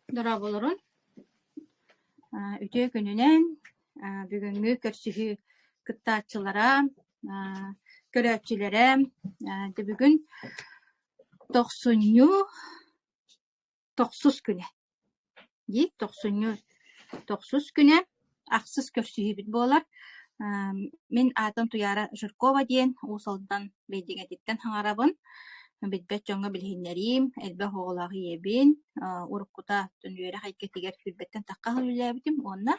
Дорооболорун, үтүө күнүнэн, бүгүҥҥү көрсүһүү кыттааччылара, көрөөччүлэрэ, дьэ бүгүн тохсунньу тохсус күнэ дии, тохсунньу тохсус күнэ ахсыс көрсүһүүбүт буолар. Мин аатым Туйаара Жиркова диэн Уус Алдан Бэйдиҥэтиттэн саҥарабын. Билбэт дьоҥҥо билиһиннэриим, элбэх оҕолоох ийэбин, уруккута үөрэх эйгэтигэр сүүрбэттэн тахха сыл үлэлээбитим уонна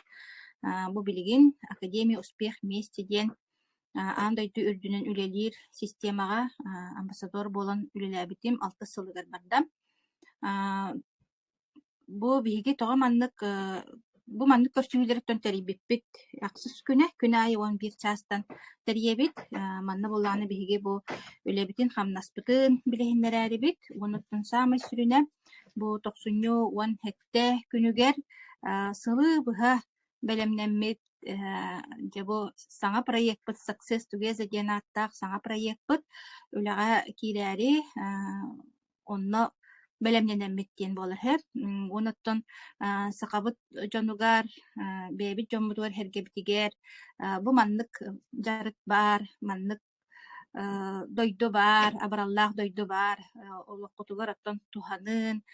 бу билигин Академия успех вместе диэн аан дойду үрдүнэн үлэлиир системаҕа амбассадор буолан үлэлээбитим алтыс сылыгар барда. Бу биһиги тоҕо маннык бу маннык көрсүһүүлэриттэн тэрийбиппит ахсыс күнэ, күн аайы 11 чаастан тэрийэбит. Манна буоллаҕына биһиги бу үлэбитин-хамнаспытын билиһиннэрээрибит. Уонуттан саамай сүрүнэ бу тохсунньу 17 күнүгэр сылы быһа бэлэмнэммит дьэ бу саҥа проекпыт Success Together диэн ааттаах саҥа проекпыт үлэҕэ киирээри онно бэлэмнэнэммит диэн буолар үһү. Уонуттан сахабыт дьонугар, бэйэбит дьоммутугар сэргэбитигэр бу маннык дьарык баар, маннык дойду баар, абыраллаах дойду баар, олоххутугар оттон туһанын,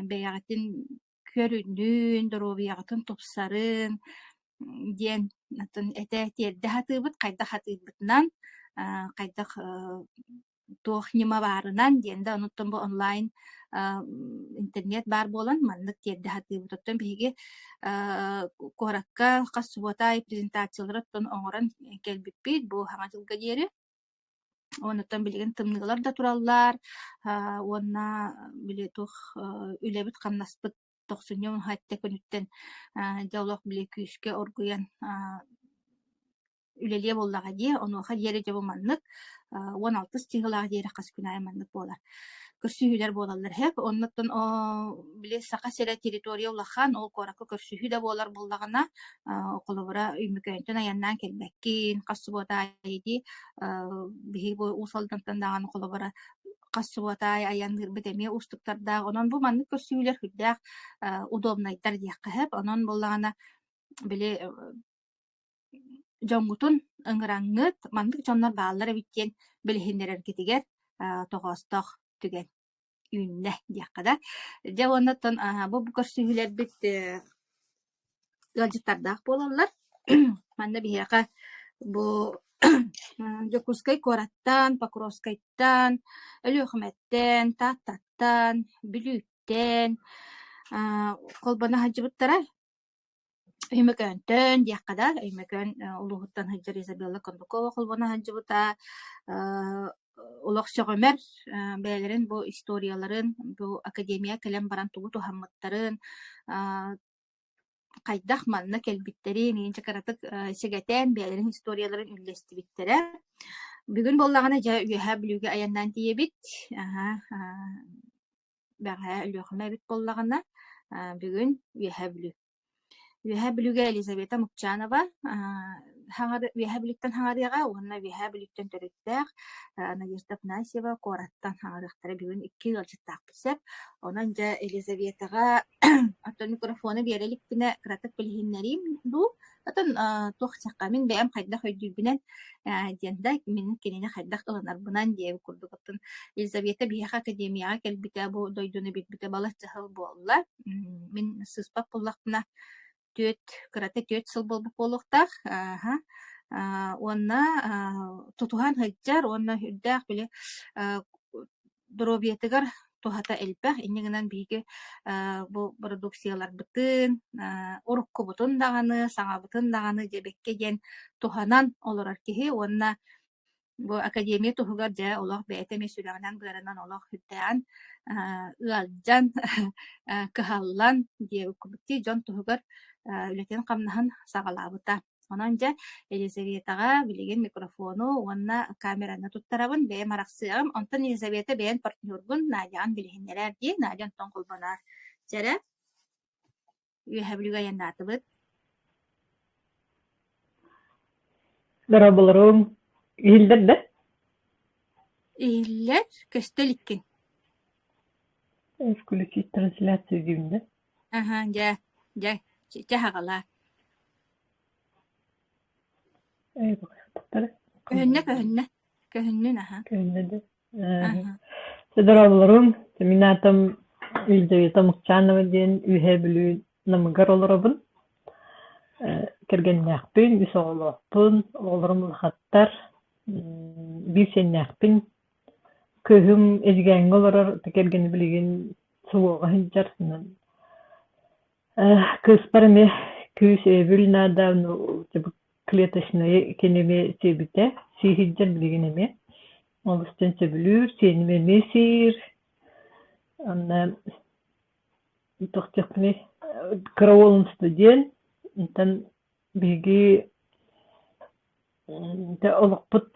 бэйэҕитин көрүнүн, доруобуйаҕытын тупсарын диэн оттон этэ тиэрдэ сатыыбыт, хайдах сатыырбытынан, хайдах туох ньыма баарынан диэн да онуттан бу онлайн интернет баар буолан маннык тиэрдэ сатыыбыт. Оттон биһиги куоракка хас субуота аайы презентациялары оттон оҥорон кэлбиппит бу саҥа дьылга диэри. Онуттан билигин тымныылар да тураллар уонна били туох үлэбит-хамнаспыт тохсунньу уһатта күнүттэн дьэ олох били күүскэ оргуйан үлэлиэ буоллаҕа дии, онуоха диэри дьэ бу маннык 16 чыһылаах диэри хас күн аайы маннык буолар. Көрсүһүүлэр буолаллар һэп. Оннуттан били Саха сирэ территория улахан, ол куоракка көрсүһүү да буолар буоллаҕына, холобура Өймөкөөнтөн айаннаан кэлбэккин, хас субуота аайы дии, биһиги бу Уус Алдантан даҕаны холобура хас субуота аайы айанныырбыт эмиэ уустуктардаах. Онон бу маннык көрсүһүүлэр сүрдээх удобнайдар диэххэ сөп. Онон буоллаҕына били дьоҥҥутун ыҥыраҥҥыт, маннык дьоннор бааллар эбит диэн билиһиннэрэргитигэр тоҕоостоох түгэн үүннэ диэххэ да. Дьэ уонна оттон бу көрсүһүүлэрбит ыалдьыттардаах буолаллар. Манна биһиэхэ бу Дьокуускай куораттан, Покровскайтан, Өлүөхүмэттэн, Тааттаттан, Бүлүүттэн холбоно сылдьыбыттара. Өймөкөөнтөн диэххэ да, Өймөкөөн улууһуттан сылдьар Изабелла Кондакова холбоно сылдьыбыта олох сөҕүмэр бэйэлэрин бу историяларын, бу академия кэлэн баран тугу туһаммыттарын, хайдах манна кэлбиттэрин иинчэ кыратык сэгэтэн бэйэлэрин историяларын үллэстибиттэрэ. Бүгүн буоллаҕына дьэ Үөһээ Бүлүүгэ айаннаан тиийэбит. Аһа, бэҕэһээ Өлүөхүмэ эбит буоллаҕына, бүгүн Үөһээ Бүлүү. Үөһээ Бүлүүгэ Елизавета Мукчанова Үөһээ Бүлүүттэн хаҥарыаҕа уонна Үөһээ Бүлүүттэн төрүттээх Надежда Афанасьева куораттан хаҥарыахтара бүгүн икки ыалдьыттаахпыт сөп. Онон дьэ Елизаветаҕа оттон микрофону биэрэ иликпинэ кыратык билиһиннэриим дуу Оттон туох диэххэ, мин бэйэм хайдах өйдүүрбүнэн диэн да, мин кинини хайдах ылынарбынан диэбит курдук. Оттон Елизавета биһиэхэ академияҕа кэлбитэ, бу дойдуну билбитэ балачча сыл буолла. Мин сыыспат буоллахпына, түөрт, кырата 4 сыл буолбут буолуохтаах. Ааһа. Уонна тутуһан сылдьар уонна үрдээх били доруобуйатыгар туһата элбэх. Инньэ гынан биһиги бу бородууксуйаларбытын, уруккубутун даҕаны, саҥабытын даҕаны диэбэккэ диэн туһанан олорор киһи уонна бу академия туһугар дьэ олох бэйэтэ эмиэ сүрэҕинэн-быарынан олох үрдээҕин ыалдьан, кыһаллан диэбит курдук дьон туһугар үлэтин-хамнаһын саҕалаабыта. Онон дьэ, Елизаветаҕа билигин микрофону уонна камераны туттарабын, бэйэм арахсыаҕым. Онтон Елизавета бэйэн партнергун Надяҕын билиһиннэрээр дии. Надя онтон холбоноор. Чэ эрэ, Үөһээ Бүлүүгэ айаннаатыбыт. Дорооболоруҥ. Иһиллэр да? Иһиллэр, көстө иликкин. Включить трансляцию диибин да? Аһа, дьэ, дьэ, чэ аҕалаа. Эй, баҕайахтара. Көһүннэ, көһүннэ. Көһүннүн аһа. Көһүннэ да. Аһа. Здороволорум. Мин аатым Елизавета Мукчанова диэн Үөһээ Бүлүү Намыгар олоробун. Кэргэннээхпин, үс оҕолоохпун, оҕолорум улахаттар, биир сиэннээхпин. Кыыһым Эдьигээҥҥэ олорор, кэргэнэ билигин суоҕа сылдьар. Кыыспар эмиэ күүс өйөбүл наада, клеточнайы кини эмиэ сиэбитэ, сии сылдьар билигин эмиэ. Олус диэн сөбүлүүр, сиэним эмиэ сиир. Онно туох диэхпиний, кыра уолум студент, онтон биһиги Дьэ олохпут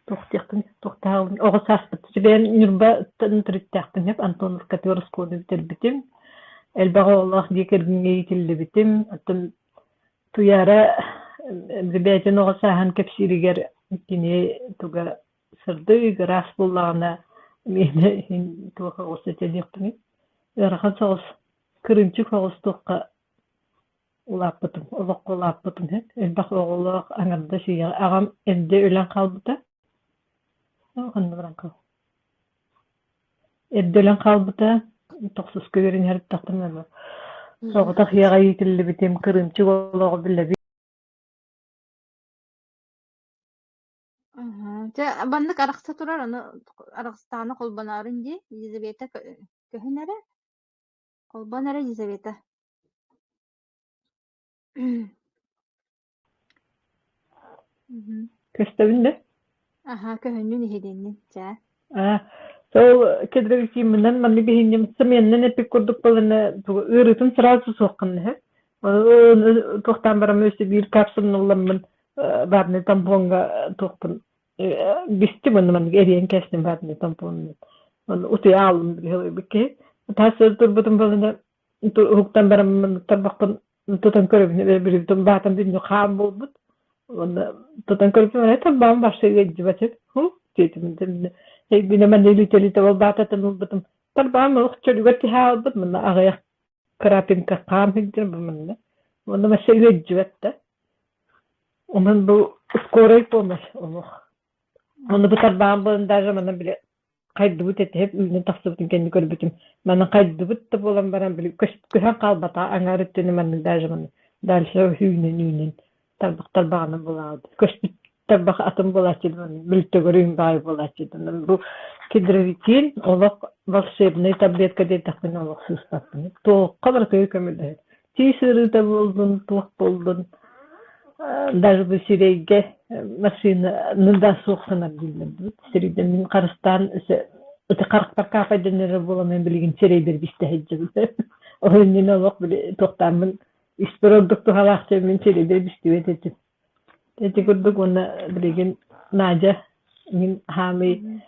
туох диэхпин туохтааҕын оҕо сааспыт бэйэм Ньурбаттан төрүттээхпин сөп Антоновкатыгар оскуола бүтэрбитим. Элбэх оҕолоох дьиэ кэргэҥҥэ иитиллибитим. Оттон Туйаара бэйэтин оҕо сааһын кэпсииригэр кини туга сырдык, ыраас буоллаҕына миэнэ иһин туох оҕус этэ диэхпиний ыарахан соҕус, кырыымчык соҕус туохха Улааппытым, олоххо улааппытым иһин элбэх оҕолоох аҥардас ийэҕэ аҕам эрдэ өлөн хаалбыта. Ханна баран хаал Эрдэ өлөн хаалбыта, тохсуска үөрэнэ сырыттахпына соҕотох ийэҕэ иитиллибитим, кырыымчык олоҕу билэбин. Дьэ, маннык арахса турар, аны арахстааны холбоноорун дии, Елизавета көһүн эрэ, холбон эрэ Елизавета. Көстөбүн да? Аһа, көһүннүн иһилиннин, чээ. Аа, сол кедровитимминэн маннык иһинньим сымыйаннан эппит курдук буолана тугу ыарыытын сразу суоххун иһэ. Туохтаан бараммын өссө биир капсуланы ылламмын баарный тампоҥҥа туохпун бистим уонна маннык эриэн кээстим баарный тампонун. Оны утуйа аалым билиһи киһи. Таас турбутум буолана уһуктан бараммын тарбахпын тутан көрөбүн билбитим баатам бүтүннүү хаан буолбут уонна тутан көрбүтүм эрэ тарбаҕым барса ыалдьыбат һу диэтим бинэ манна илитэ-илитэ ол баататын ылбытым тарбаҕым олох чөлүгэр түһэ хаалбыт манна аҕыйах крапинка хаан сылдьар бу манна уонна вообще ыалдьыбат да онон бу скорай помощь олох Онно бу тарбаҕым буолан даже манна били хайдыбыт этиһip үүнэн тахсыбытын кэннэ көрбүтүм. Манна хайдыбыт да буолан баран били көһөн хаалбатаҕа аҥаар өттүнэ маннык даже манна дальше үүнэн-үүнэн тарбах тарбаҕынан булаабыт. Көспүт тарбах атын буолааччы мөлтөгөрүн баай буолааччы. Бу кедровитин олох волшебный таблетка диэтэхпинэ олох сыыспаппын. Туохха барытыгар көмөлөһөр. Тиис ыарыыта буоллун, туох буоллун, даже бу сирэйгэ массыынаны да суох гынар дииллэр. Сирэйдэн мин харыстаан ити харахпар каапайдан эрэр буолан мин билигин сирэйбэр бистэ сылдьабын. Ол иннинэ олох били туохтааммын испэр ордук туһалаах мин сирэйбэр бистибэт этим. Ити курдук уонна билигин Надя мин хаамый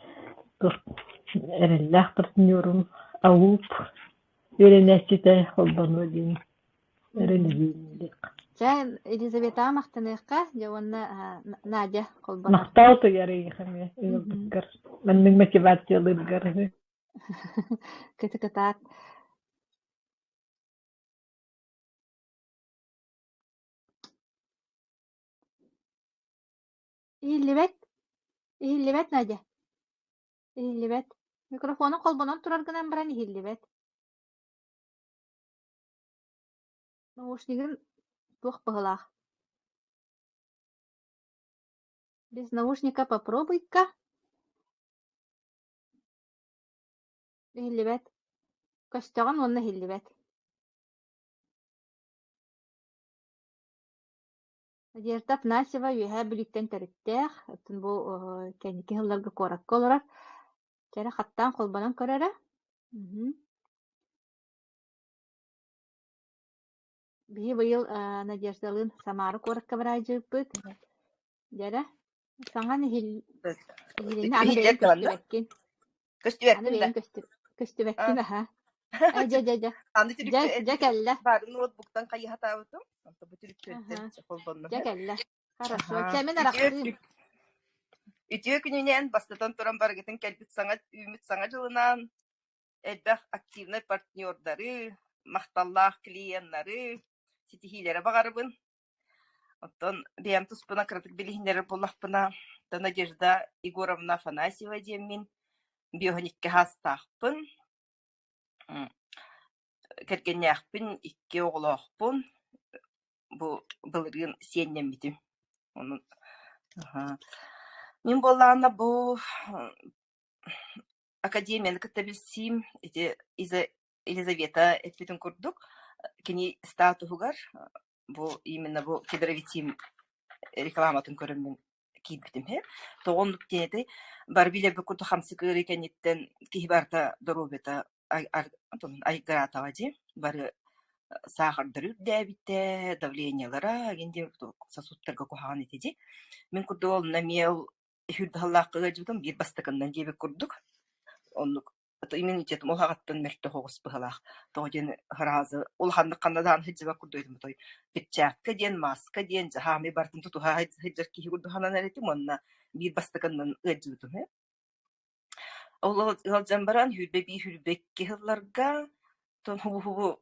эрэллээх партнерум АУП үөрэнээччитэ холбонуо диэн эрэнэбин. Чэ, Елизаветаҕа махтаныахха, дьэ уонна Надя холбонор. Махтал туйар эйиэхэ эмиэ ыалбыккар, маннык мотивациялыыргар. Кыты-кытаат. Иһиллибэт, иһиллибэт, Надя. Иһиллибэт. Микрофону холбонон турар гынан баран иһиллибэт. Наушнигын туох быһыылаах? Без наушника попробуй-ка. Иһиллибэт. Көстөҕүн уонна иһиллибэт. Надежда Афанасьева Үөһээ Бүлүүттэн төрүттээх, оттон бу кэнники сылларга куоракка олорор. Чэрэ хаттаан холбонон көрөрө. Биһи быйыл Надеждалыын Самара куоракка бараайдьыппыт. Дьэрэ, саҥан иһилиннэ, аны бэйэҥ көстүбэккин. Аны Көстүбэппин да? бэйэҥ көстүбэккин аһа. Э, дьэ, дьэ, дьэ. Аны Дьэ, дьэ кэллэ. Баар ноутбуктан хайыһатаабытым. Онто бу түрүктүөттэн холбонно. Дьэ кэллэ. Хорошо. Чэ, мин арахсыым. Үтүө күнүнэн бастатан туран барыгытын кэлбит саҥа үүммүт саҥа дьылынан элбэх активнай партнердары, махталлаах клиеннары, ситиһиилэри баҕарабын. Оттон бэйэм туспунан кыратык билиһиннэрэр буоллахпына, Надежда Егоровна Афанасьева диэммин, 52 саастаахпын, кэргэннээхпин, икки оҕолоохпун, бу былырыын сиэннэммитим. Онон Мин буоллаҕына бу академияны кытта билсиим ити Елизавета эппитин курдук, кини статуһугар бу именно бу кедровитим рекламатын көрөммүн киирбитим иһин. Тоҕо оннук диэн этэй, бары билэрбит курдук хамсык ыарыы кэнниттэн киһи барыта доруобуйата айгыраатаҕа дии, бары саахардары үрдээбитэ, давлениелара эҥин диэн сосудтарга куһаҕан этэ дии. Мин курдук онно эмиэ ол үһүрдэ ыалдьыбытым биир бастакыннан диэбит курдук. Оннук иммунитетым улаҕаттан мөлтөх оҕус быһыылаах. Тоҕо диэн ыраазы улаханнык ханна даҕаны сылдьыбат курдук этим отой перчатка диэн, маска диэн дьаһаамай барытын тутуһа сылдьар киһи курдук сананар этим уонна биир бастакыннан ыалдьыбытым үһү. Ол ыалдьан баран 21 22 сылларга хубу-хубу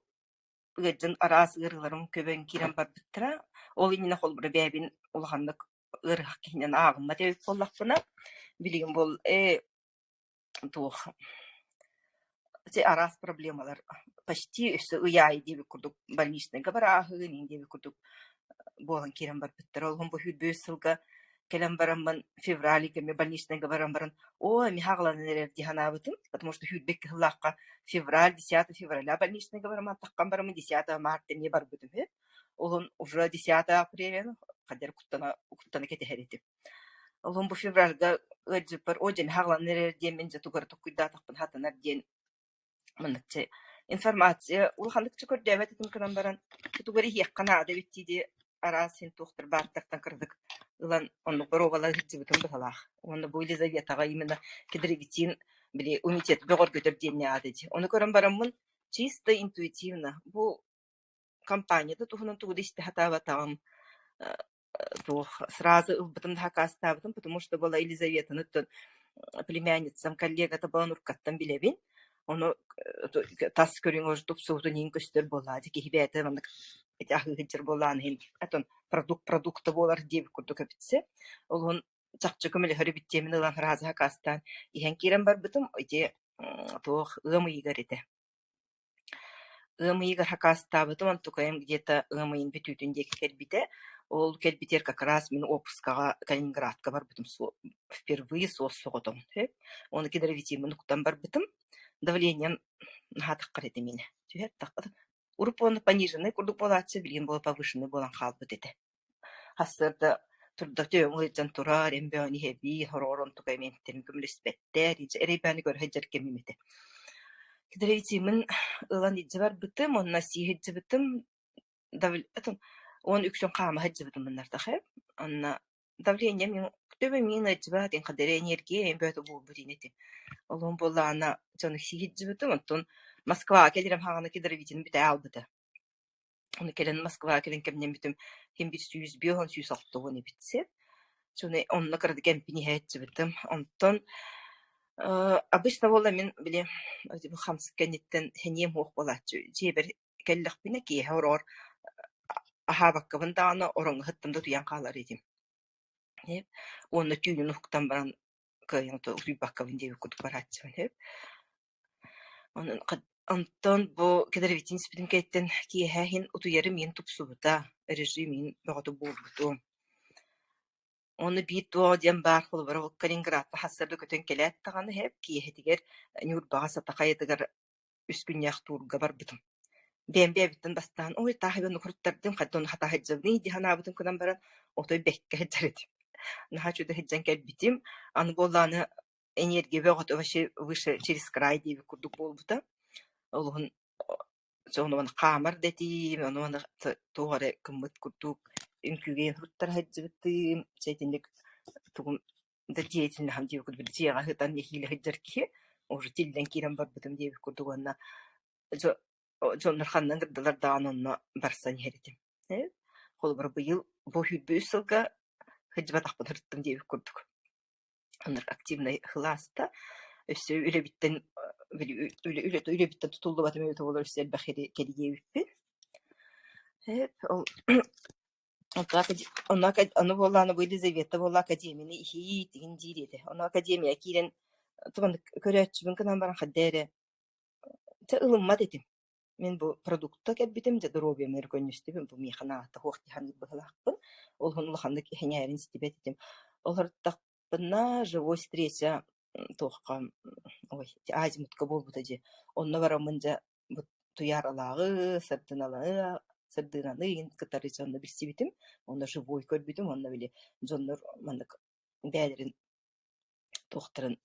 ыалдьан араас ыарыыларым көбөн киирэн барбыттара. Ол иннинэ холобура бэйэбин улаханнык ыарыһах киһинэн ааҕыммат эбит буоллахпына, билигин буол ээ туох ити араас проблемалар почти өссө ый аайы диэбит курдук больничнайга барааһын иҥин диэбит курдук буолан киирэн барбыттар. Ол иһин бу 25 сылга кэлэн бараммын февраль кэмҥэ больничнайга баран баран оо эмиэ аҕаланан эрэр дии санаабытым, потому что 22 сыллаахха февраль 10 февраля больничнайга бараммын таххан бараммын 10 марта эмиэ барбытым үһү. Ол уже 10 апреля хадэр куттана куттана кэтэһэр этим. Ол бу февральга ыалдьыппар оо дьэ хаалан эрэр диэммин дьэ тугу эрэ толкуйдаатахпын хатанар диэн манныкчы информация улаханнык көрдөөбөт этим гынан баран тугу эрэ иһиэххэ наада эбит дии араас син туохтар баартартан кыратык ылан оннук боруобалаһа сылдьыбытым быһыылаах. Уонна бу Елизаветаҕа именно кедревитин били иммунитеты бөҕөргөтөр диэн аата дии. Ону көрөн бараммын чисто интуитивно бу компания да туһунан тугу да истэ сатаабатаҕым туох сразу ылбытым да сакаастаабытым, потому что была Елизаветаны племянницам коллегата буолан уруккаттан билэбин. Ону тас көрүҥ уже тупсубутун иһин көстөр буоллаа дии киһи бэйэтэ маннык ити аһыы сылдьар буоллаҕын иһин отон продукт продукта буолар диэбит курдук эбитсэ. Ол иһин чахчы көмөлөһөр эбит диэмин ылан сразу сакаастаан иһэн киирэн барбытым ити туох ыам ыйыгар этэ. Ыам ыйыгар сакаастаабытым, онтукайым где-то ыам ыйын бүтүүтүн диэки кэлбитэ. Ол кэлбитигэр как раз мин уоппускаҕа Калининградка барбытым впервые суос-соҕотоҕун сөп. Ону кедровитиммын уктан барбытым. Давлением наһаа таххар этэ миэнэ. Түһэр Урут уонна пониженный курдук буолааччы, билигин буола повышенный буолан хаалбыт этэ. Сарсыарда турда түөҥ ыалдьан турар, эмбэҕин иһэбии, сороҕор онтукай эмиэ көмөлөспөттөр, эрэйбээни көрө сылдьар кэмим этэ. Кедровитиммин ылан илдьэ барбытым уонна сии сылдьыбытым, уон үксүн хаама сылдьыбытым мыннардах ээ. Онно давлением төбөм миин ыалдьыбат, хадары энергия бөтө буолбут ини этим. Олуһун буоллаҕына дьону сии сылдьыбытым, онтон Москваҕа кэлэрим хаҕана кедровитин бүтэ аалбыта. Ону кэлэн Москваҕа кэлэн кэмнэммитим ким биир 105 160 эбит сир. Соны онно кыратык эмпин иһээччибитим. Онтон обычно буолла мин били хамсык кэнниттэн сэниэм суох буолааччы. Дьиэбэр кэллэхпинэ киэһэ ороҕор аһаабаккабын даҕаны ороҥҥо сыттым да утуйан хаалар этим. Уонна түүнүн уһуктан баран кыайан утуйбаккабын диэбит курдук барааччыбын сөп. Онон онтон бу кедровитин испитим кэнниттэн киэһэ иһин утуйарым иһин тупсубута, режим иһин бөҕөтө буолбутум. Уонна биир туох диэн баар холобура ол Калининградка сарсыарда көтөн кэлээт даҕаны иһэп киэһэтигэр Ньурбаҕа Сата хайатыгар үс күннээх туурга барбытым. Бэйэм бэйэбиттэн бастаан ой таах ибэн укуруттардым, хайда ону хатаа сылдьабыный дии санаабытым гынан баран отой бэккэ сылдьар этим. Наһаа үчүгэй сылдьан кэлбитим. Аны буоллаҕына энергия бөҕөтө вообще выше через край диэбит курдук буолбута. Олуһун ону хаамар да этиим, ону туох эрэ гыммыт курдук үҥкүүгэ туттара сылдьыбытым. Дьэ итинник тугум да деятельноһым диэбит курдук дьиэҕэ сытан нэһиилэ сылдьар киһи уже тиллэн киирэн барбытым диэбит курдук уонна дьоннор ханна ыҥырдылар даҕаны онно барсан иһэр этим. Холобура быйыл бу 23 сылга сылдьыбатахпын сырыттым диэбит курдук. Оннук активнай сыл ааста. Өссө үлэбиттэн Били үлэбиттэн тутуллубатым эбитэ буоллар өссө элбэх кэрийиэбиппин. Ол Ону буоллаҕына бу Елизавета буолла академияны иһиит игин диир этэ. Ону академия киирэн туманнык көрөөччүбүн гынан баран хайда эрэ чэ ылыммат этим. Мин бу продукта кэлбитим, дьэ доруобуйам өркөннөстүбүн, бу миэхэ наада суох дии саныыр быһыылаахпын. Ол иһин улаханнык сэҥээрин истибэт этим. Олортохпуна живой встреча туохха ой азимутка буолбута дии. Онно бараммын дьэ бу Туйааралааҕы, Сардыналаы Сардыынаны игин кытары дьонно билсибитим, онно живой көрбүтүм, онно били дьоннор маннык бэйэлэрин туохтарын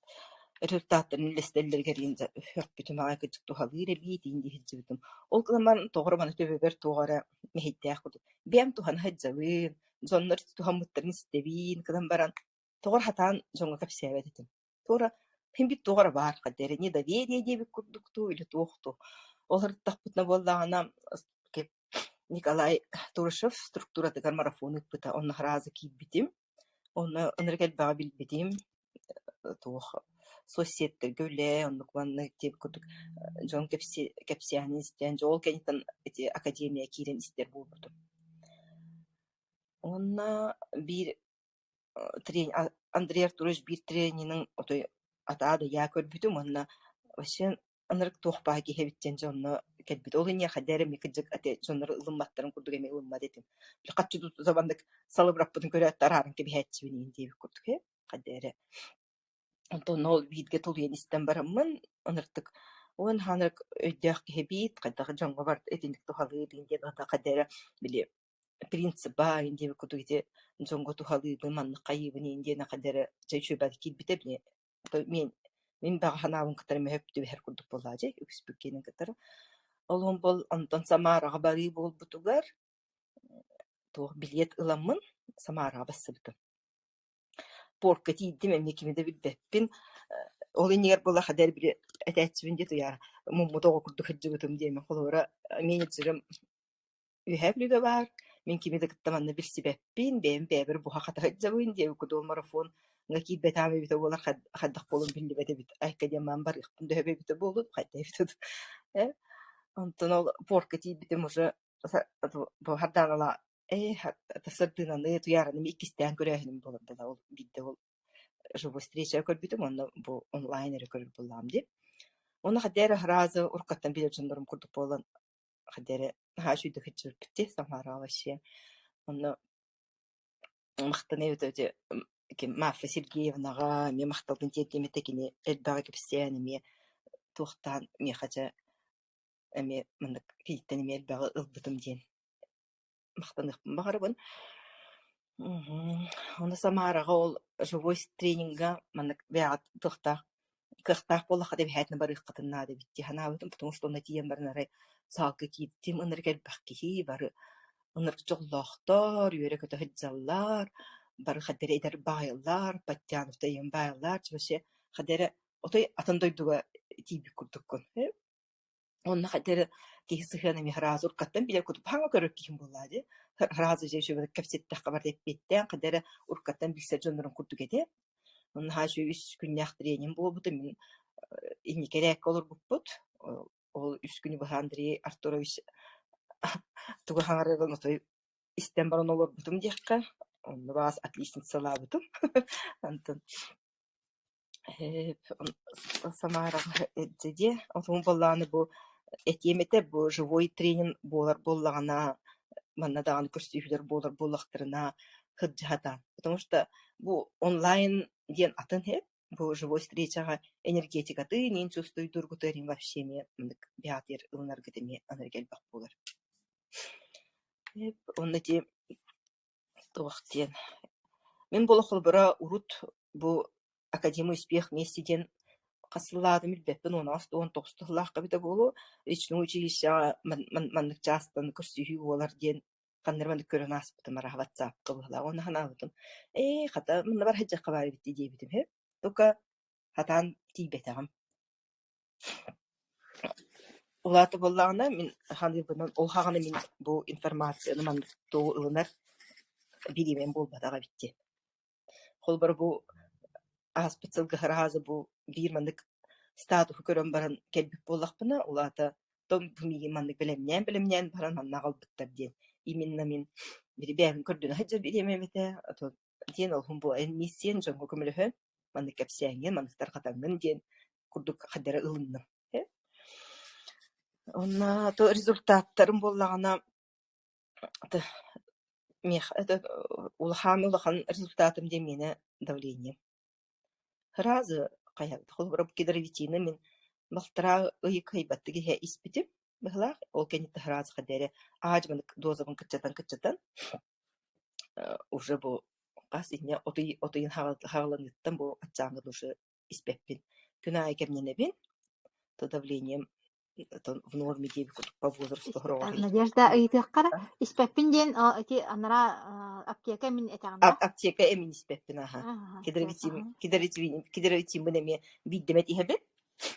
результаттарын үллэстэллэригэр иин сөхпүтүм аҕай кырдьык туһалыыр эбиит иин дии сылдьыбытым. Ол гынан баран тоҕо эрэ маны төбөбөр туох эрэ мэһэйдээх курдук. Бэйэм туһана сылдьабын, дьоннор туһаммыттарын истэбин гынан баран тоҕо эрэ сатаан дьоҥҥо кэпсээбэт этим. Туора син биир туох эрэ баар хайда эрэ недоверие диэбит курдук дуу или туох дуу. Ол ырыттахпытына буоллаҕына Николай Турышев структуратыгар марафон ыыппыта, онно сразу киирбитим. Онно ынырык элбэҕи билбитим, туох соцсеттэргэ үлэ, оннук маннык диэбит курдук дьон кэпсээнин истэн, дьэ ол кэнниттэн ити академия киирэн истэр буолбутум. Уонна биир Андрей Артурович биир тренинин отой атаа да ыйаа көрбүтүм уонна вообще ынырык туох баар киһи эбит диэн дьонно кэлбит. Ол инниэхэ эрэ эмиэ кырдьык ати дьоннор ылымматтарын курдук эмиэ ылыммат этим. Хаччы тутта салыбыраппытын көрөөт арааран кэбиһээччибин иин диэбит курдук ээ хайда эрэ. Онтон ол бииргэ тулуйан истэн бараммын ынырыктык уон хаанырык өйдөөх киһи эбит, хайдах дьоҥҥо барыта итинник туһалыыр диэн хайда эрэ били принциба диэбит курдук ити дьоҥҥо туһалыыбын, маннык хайыыбын иин диэн хайда эрэ чэ үчүгэйбэр киирбитэ били мин мин баҕа санаабын кытары мөһөп түбэһэр курдук буоллаҕа дии үгүспүт киэнин кытары. Ол иһин бол онтон Самараҕа барыы буолбутугар туох билиэт ыламмын Самараҕа барсыбытым. Портка тиийдим эмиэ кими да билбэппин. Ол иннигэр буолла хадэр били этээччибин дии туйаара муммут оҕо курдук сылдьыбытым диэмин холобура менеджерым Үөһээ Бүлүүгэ баар, мин кими да кытта манна билсибэппин, бэйэм бэйэбэр буһа-хата сылдьабын диэбит курдук марафоҥҥа киирбэтэҕим эбитэ буоллар хайдах буолуом биллибэт эбит, айка диэн маан барыахпын да сөп эбитэ буолуо, хайда эбитэ дуу ээ Онтон ол портка тиийбитим уже бу Хардааныла ээ сардыынаны Туйаараны иккистээн көрөөһүнүм буолар буолла ол биирдэ ол живой встреча көрбүтүм уонна бу онлайн эрэ көрөр буоллаҕым дии. Уонна хайда эрэ сразу уруккаттан билэр дьоннорум курдук буолан хайда эрэ наһаа үчүгэйдик сылдьыбыппыт дии Самараҕа вообще. Онно махтаныа эбитэ ким Марфа Сергеевнаҕа эмиэ махталбын тиэрдиэм этэ кини элбэҕи кэпсээн эмиэ туохтаан миэхэ дьэ эмиэ маннык киниттэн эмиэ элбэҕи ылбытым диэн махтаныахпын баҕарабын. Ону Самараҕа ол живой тренингэ маннык бэйэҕит туохтаах кыахтаах буоллахха эбэһээтинэ барыаххытын наада эбит дии санаабытым, потому что онно тиийэн баран арай саалга киирдим, ынырык элбэх киһи, бары ынырык дьоллоохтор, үөрэ-көтө сылдьаллар, бары хайда эрэ эдэр баайаллар, подтянутый ийэм баайаллар, вообще хайда эрэ отой атын дойдуга тиийбит курдуккун. Онно хайда эрэ киһи сыһыана эмиэ сразу уруккаттан билэр курдук хаҥа көрөр киһим буоллаа дии. Сразу дьэ үчүгэй кэпсэттэххэ барыта эппиэттээн хайда эрэ уруккаттан билсэр дьоннорум курдук этэ. Онно наһаа үчүгэй үс күннээх тренинг буолбута. Мин инники эрээккэ олорбуппут. Ол үс күнү быһа Андрей Артурович тугу хаҥарарын отой истэн баран олорбутум диэххэ. Онно баас отличницалаабытым. Онтон Самараҕа илдьэ диэ. Отун буоллаҕына бу этиэм этэ бу живой тренинг буолар буоллаҕына манна даҕаны көрсүһүүлэр буолар буоллахтарына сылдьыһатаан. Потому что бу онлайн диэн атын иһит, бу живой встречаҕа энергетикатын иин чувствуйдуургутугар вообще эмиэ маннык бэйэҕитигэр ылынаргыт эмиэ анарга элбэх буолар. Онно ити туох диэн Мин буола холобура урут бу Академия успех вместе диэн хас сыллаатым билбэппин, уон аҕыс, 19 сыллаахха эбитэ буолуо, личное училищеҕа маннык чаастан көрсүһүү буолар диэн ханна эрэ маннык көрөн ааспытым арааһа ватсапка быһыылаах уонна санаабытым ээ хата манна бар сылдьыахха баар эбит дии диэбитим үһү. Только сатаан тиийбэтэҕим. Улаата буоллаҕына мин саныырбынан ол саҕана мин бу информацияны маннык тугу ылынар бириэмэм буолбатах эбит диэн. Холобура бу ааспыт сылга сразу бу биир маннык статуһу көрөн баран кэлбит буоллахпына, ол аата том бу миигин маннык бэлэмнээн-бэлэмнээн баран манна аҕалбыттар диэн. Именно мин били бэйэбин көрдөнө сылдьар бириэмэм этэ, а то диэн олуһун бу эн миссиян дьоҥҥо көмөлөһөн маннык кэпсээҥҥин, маннык тарҕатаҥҥын диэн курдук хайдары ылынным. Уонна то результаттарым буоллаҕына миэхэ это улахан улахан результатым диэн миэнэ давлением. Сразу хайа холобура кедровитины мин балтараа ый кыайбаттык иһэ испитим быһыылаах. Ол кэнниттэн сразу хайда эрэ аадьыманык дозабын кыччатан-кыччатан уже бу хас инньэ от ыйын хаҕыланыыттан бу аччааҥҥын уже испэппин. Күн аайы кэмнэнэбин, то давлением в норме диэбит курдук по возрасту хороҕор Надежда ыйытыаххара испэппин диэн ити анараа аптека мин этэҕин да? Аптека эмин испэппин аха. Кедровитин кедровитин кедровитиммын эмиэ биирдэмэт иһэбин,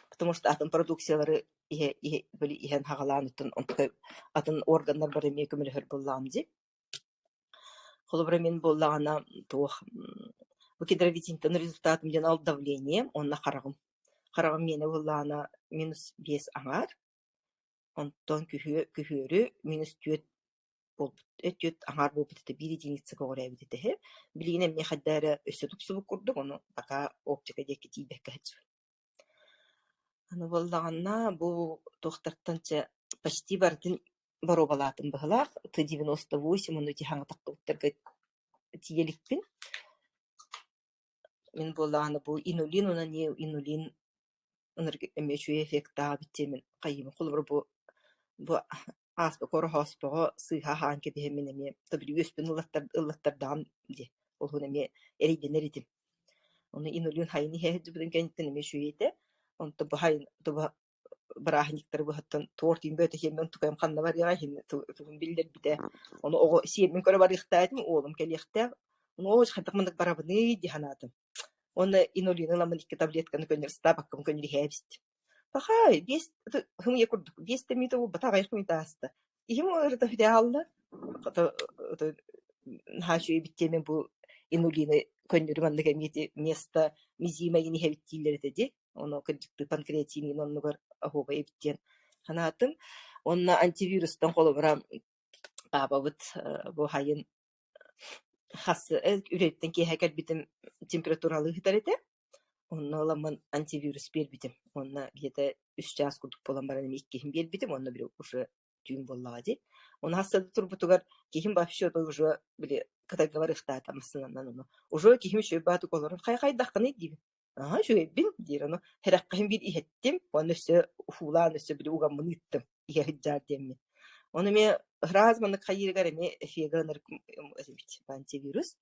потому что атын продукциялары иһэ иһэ били иһэн хаҕалаан оттон онтука атын органнар бары эмиэ көмөлөһөр буоллаҕым дии. Холобура мин буоллаҕына туох бу кедровитинтэн результатым диэн ол давлением уонна хараҕым. Хараҕым миэнэ буоллаҕына -5 аҥаар, онтон күһүөрү -4 буолбут, 4 аҥаар буолбут этэ, биир единица көҕүрээбит этэ үһү. Билигин эмиэ хайда эрэ өссө тупсубут курдук, ону пока оптика диэки тиийбэккэ сылдьабын. Аны буоллаҕына бу туохтартан чэ почти барытын боруобалаатым быһыылаах, Т-98 уонна ити хаҥатахпыттарга тиийэ иликпин. Мин буоллаҕына бу инулин уонна неоинулин ынырык эмиэ үчүгэй эффектаах эбит диэммин хайыыбын. Холобура бу бу ааспыкка Ороһооспоҕо сыыһа аһаан кэбиһэммин эмиэ үөспүн ыллаттардаҕым дии. Ол иһин эмиэ эрэйдэнэр этим. Ону инулин хайын иһэ сылдьыбытым кэнниттэн эмиэ үчүгэй этэ. Онтон бу хайын бырааһынньыктары быһаттан торт иҥбэт иһиэммин тукайым ханна барыаҕай иһин тугун биллэрбитэ. Ону оҕо сиэммин көрө барыахтаах этим, уолум кэлиэхтээх. Ону оо хайдах маннык барабыный дии санаатым. Уонна инулины ыламмын икки таблетканы көннөрү сатаабаккабын көннөрү иһээбистим. Пахай, биэс хымыйа курдук, биэс да мүнүүтэ буолбатах, аҕыйах мүнүүтэ ааста. Иһим ыарыта бүтэ хаалла. Наһаа үчүгэй эбит диэммин бу инулины көннөрү маннык эмиэ ити вместо мизима иһин иһэбит дииллэр этэ дии. Ону кырдьыктыы панкреатинин оннугар оһуобай эбит диэн санаатым. Уонна антивирустан холобура паапабыт бу хайын хас үлэттэн киэһэ кэлбитим температуралыы сытар этэ. Онно ыламмын антивирус биэрбитим. Уонна где-то үс чаас курдук буолан баран эмиэ иккиһин биэрбитим уонна били уже түүн буоллаҕа дии. Уонна хас сыл турбутугар киһим вообще уже били кытайга барыахтаата массыынанан ону. Уже киһим үчүгэй баатык олорон хайа хайдаххыный диибин. Аһа үчүгэйбин диир ону сэрэххэһин биир иһэттим уонна өссө уһуулаан өссө били угаммын ыыттым иһэ сылдьаар диэммин. Ону эмиэ ыраас маннык хайыырыгар эмиэ эфига ынырык эбит антивирус.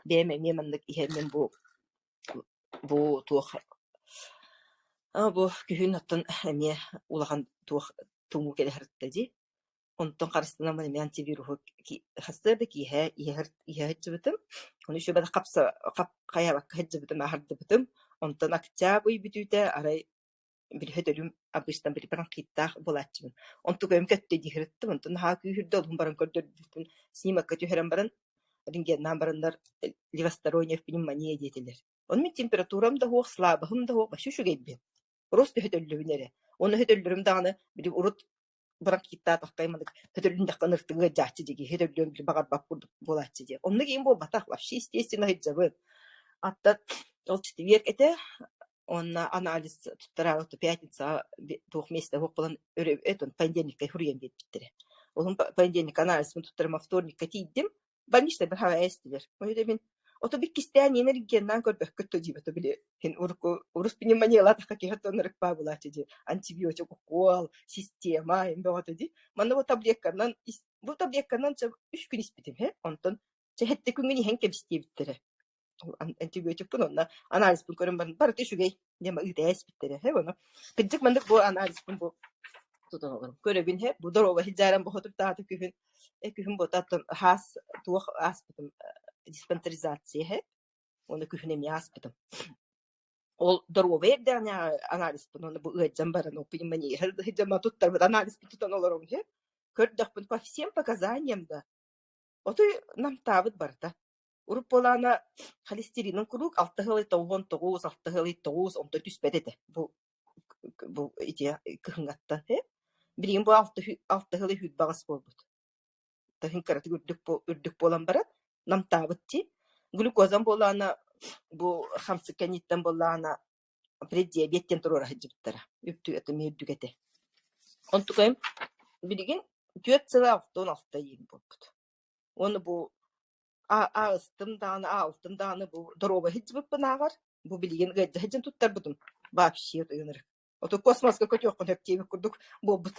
Бэйэм эмиэ маннык иһэммин бу туох бу күһүн оттон эмиэ улахан туох тумуу кэлэ сырытта дии. Онтон харыстанаммын эмиэ антивируһу сарсыарда киэһэ иһэ сылдьыбытым. Ону үчүгэй хапса хайаабакка сылдьыбытым, аһардыбытым. Онтон октябрь бүтүүтэ арай билиһэ өлүм обычно били бронхиттаах буолааччыбын. Онтукайым көттө дии сырыттым. Онтон наһаа күүһүрдэ, олуһун баран көрдөрбүппүн снимокка түһэрэн баран, рентгеннаан бараннар левосторонняя пневмония диэтилэр. Ону мин температурам да суох, слабоһым да суох, вообще үчүгэйбин. Просто өһөтөллөбүн эрэ. Уонна өһөтөллөрүм даҕаны били урут бронхиттаатахха маннык өтөллүннэххэ ыныртыҥ ыалдьааччы дии өтөллүөн били баҕарбат курдук буолааччы дии. Оннук иһин буолбатах, вообще естественно сылдьабын. Аттан ол четверг этэ уонна анализ туттараары пятницаҕа туох миэстэ суох буолан өрө понедельникка суруйан биэрбиттэрэ. Ол понедельникка анализпын туттарым вторникка тиийдим. Больничнай быһа эстилэр. Ол мин ото иккистээн иэн эргиэннээн көрбөккүт то диибэт били һин урукку урус пневмониялаатахха киһи оттон ырыкпаа булааччы дии антибиотик укуол система им бөҕөтө дии манна бу таблетканан бу таблетканан үс күн испитим һэ онтон чэ сэттэ күҥҥүн иһэн кэбис диэбиттэрэ антибиотикпын онно анализпын көрөн баран барыта үчүгэй диэн ыыта эспиттэрэ һэ ону кырдьык маннык бу анализпын бу тутан олорон көрөбүн һэ бу доруобай сылдьааран бу хотуртаата күһүн күһүн буотаттан хаас туох ааспытым диспансеризация һэ уонна күһүн эмиэ ааспытым ол доруобай эрдэҕинээҕи анализпын уонна бу ыалдьан баран ол пневмония сылдьан туттарбыт анализпын тутан олоробун һэ көрдөхпүн по всем показаниям да отой намтаабыт барыта Урут буолаана холестеринын куруук 6,99, 6,9 онтон түспэт этэ. Бу Бу ити кыһыҥҥаттан ээ. Билигин бу алта сыл үһүт баҕас буолбут. Таһын кыратык үрдүк үрдүк буолан баран намтаабыт дии. Глюкозам буоллаҕына бу хамсык кэнниттэн буоллаҕына преддиабет диэн туруора сылдьыбыттара. Үрдүк эмиэ үрдүк этэ. Онтукайым билигин 4 сыла 66 иин буолбут. Уонна бу аастым даҕаны, аалтым даҕаны бу доруобай сылдьыбыппын ааҕар, бу билигин ыалдьа сылдьан туттарбытым вообще ынырык. Ото космоска көтүөххүн сөп диэбит курдук буолбут.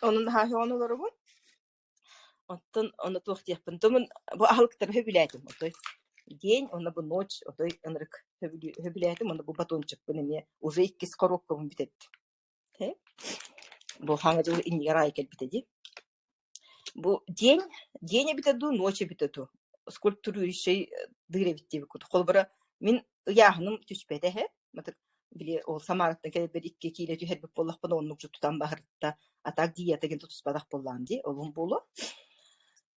Онон наһаа сөҕөн олоробун. Оттон ону туох диэхпин, тумун бу аһылыктары сөбүлээтим отой. День, уонна бу ночь отой ынырык сөбүлээтим уонна бу батончикпын эмиэ уже иккис коробкабын бүтэрдим. Бу хаҥа дьыл иннигэр аайы кэлбитэ дии. Бу день, день эбитэ дуу, ночь эбитэ дуу, скульптурующай дыыр эбит диэбит курдук. Холобура, мин ыйааһыным түспэтэ эһэ. Мытык били ол Самараттан кэлэрбэр 2 киилэ түһэрбит буоллахпына оннук тутан баһырытта. А так диета диэн тутуспатах буоллаҕым дии, олум буолуо.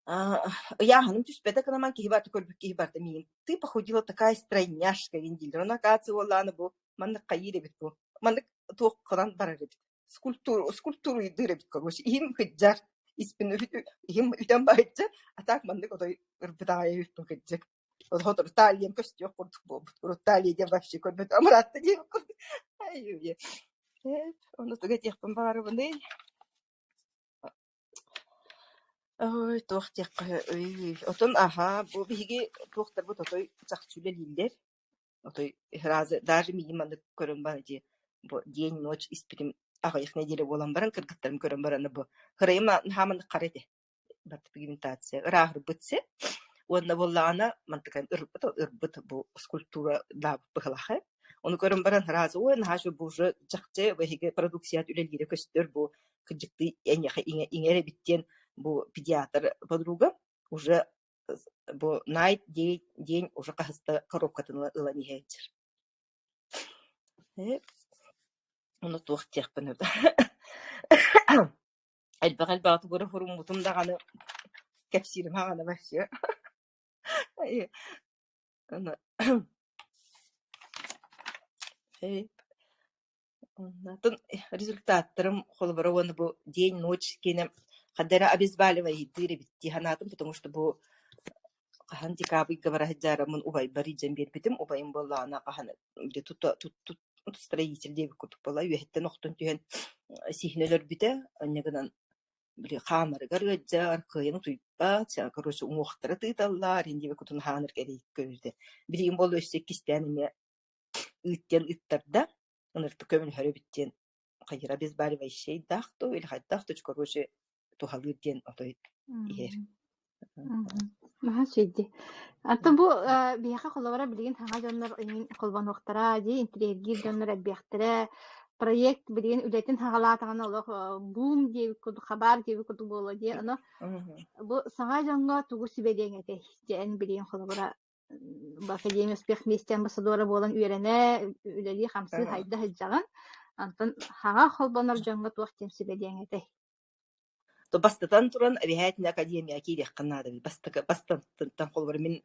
Ыйааһыным түспэтэ гынан киһи барыта көрбүт киһи барыта миигин ты похудела такая стройняшка диэн дииллэр. Ону оказывается уоллааны бу маннык хайыыр эбит бу. Маннык туохханан барар эбит. Скульптура скульптуруйдуур эбит короче. Иһим кыдьар, испин иһим үтэн баһычча, а так маннык отой ырбытаҕай эбиппин кырдьык. Сотору талиям көстүөх курдук буолбут. Урут талия диэн вообще көрбөт амыраатта диэбит курдук. Ай, ону тугу этиэхпин баҕарабыный? Ой, туох диэххэ өй, отон аһаа, бу биһиги туохтарбыт отой чахчы үлэлииллэр. Отой сразу даже миигин маннык көрөн баран ити бу день-ночь испитим аҕыйах нэдиэлэ буолан баран кыргыттарым көрөн баран бу кырайым наһаа маннык хара этэ барыта пигментация ырааһырбыт сир уонна буоллаҕына мантыкайым ырбыт ырбыт бу скульптура даабыт быһылаах ээ. Ону көрөн баран сразу ой наһаа үчүгэй бу уже чахчы эһиги продукцияҕыт үлэлиирэ көстөр бу кырдьыктыы эйиэхэ иҥэр эбит диэн бу педиатр подруга уже бу night day день уже хаһыста коробкатын ылан иһээччир. Ону туох диэхпин элбэх элбэҕи тугу эрэ хуруммутум даҕаны кэпсиирим хаҕана вообще Оннотон результаттарым холобура уонна бу день-ночь киэнэ ханна эрэ обезболивайдыыр эбит дии санаатым, потому что бу хаһан декабрьга бара сылдьаарыммын убайбар илдьэн биэрбитим. Убайым буоллаҕына хаһан строитель диэбит курдук буолла, үөһэттэн охтон түһэн сиһин өлөрбүтэ, инньэ гынан били хаамарыгар ыалдьар, кыайан утуйбат, короче уҥуохтара тыыталлар, иһин диэбит курдук хаанар кэрийик көрүтэ. Билигин буолла өссө иккистээн эмиэ ыыт диэн ыыттарда, ынырык көмөлөһөр эбит диэн хайыра обезболивающайдаах дуу или хайдах дуу, короче туһалыыр диэн отой иһэр. Наһаа үчүгэй. Антон бу биһиэхэ холобура билигин саҥа дьоннор эҥин холбонуохтара, дии интириэһиргиир дьоннор элбиэхтэрэ. Проект билигин үлэтин саҕалаатаҕына олох бум диэбит курдук, хабаар диэбит курдук буолуо дии. Ону бу саҥа дьоҥҥо тугу сүбэлиэҥ этэй? Дьэ эн билигин холобура Академия успех вместе амбассадора буолан үөрэнэ, үлэлии-хамсыы хайда сылдьаҕын. Онтон хаҥа холбонор дьоҥҥо туох диэн сүбэлиэҥ этэй? Бастатан туран, эбэһээтинэ академияҕа киириэххин наада эбит. Бастакы бастатыттан холобура мин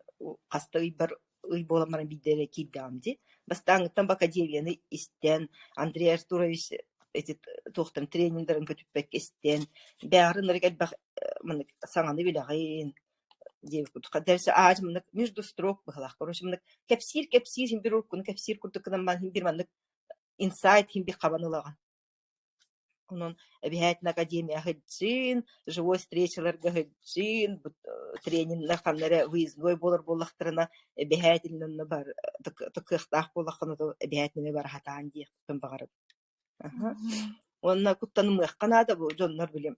хаста ыйбар ый буолан баран биирдэ эрэ киирдэҕим дии. Бастааҥҥыттан бу академияны истэн, Андрей Артурович эти туохтан трениннэрин көтүппэккэ истэн, бэҕэр ынырык элбэх маннык саҥаны билэҕин, диэбит курдук. Аадьы маннык между строк быһалаах. Короче, маннык кэпсиир-кэпсиир син биир уруккуну кэпсиир курдук гынан баран син биир маннык инсайт син биир хабан ылаҕын. Онон эбэһээтин академия сылдьыын, живой встречаларга сылдьыын, трениннэр ханна эрэ выездной буолар буоллахтарына эбэһээтин онно бар кыахтаах буоллаххына эбэһээтин эмиэ бара сатаан диэхпин баҕарабын. Уонна куттанымыахха наада бу дьоннор били